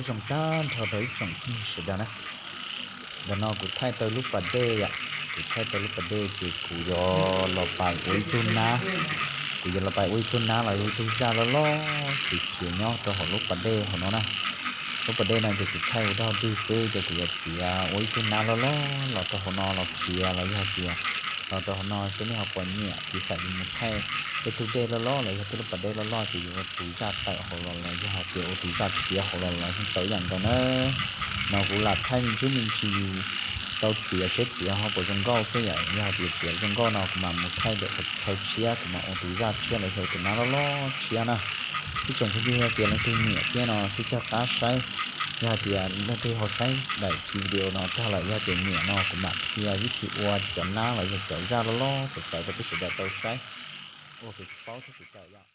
Zoo tag nrho rau ib tsoom phooj ywg sawv daws na. Ntawm no kuv thaij tau lub pas dej yom, kuv thaij tau lub pas dej ces kuv yuav los pais ua ib tug nab, kuv yuav los pais ua ib tug nab los yog ib tug zaj loj loj khiav khiav nyob rau hauv lub pas dej hauv no na. Lub pas dej no ces kuv thaij ua dog dig xwb ces kuv yuav txiav ua ib tug nab loj loj los rau hauv no los khiav los yog tias los rau hauv no seb nej ho puas nyiam ces xam yus mus thaij tej tug dej loj loj los yog tej lub pas dej loj loj ces yuav ua tus zaj tawm hauv los los yog hais tias ua tus zaj khiav hauv los los yeej tau ib yam nkaus na. No kuv lam thaij me ntsis me ntsis tau txiav seb txiav ho puas zoo nkauj xwb yom, yog hais tias txiav zoo nkauj no kuv mam mus thaij ntawm qhov chaw tshiab, kuv mam ua tus zaj tshiab los yog tus nab loj loj tshiab na. Ib tsoom phooj ywg yog tias leej twg nyiam thiab no sib cog pab saib, yog hais tias leej twg ho saib daim video no tag lawm yog tias nyiam no kuv mam qhia vib thi ua cov nab los yog cov zaj loj loj txawv txawv rau peb sawv daws tau saib ua kev paub thiab kev kawm yom.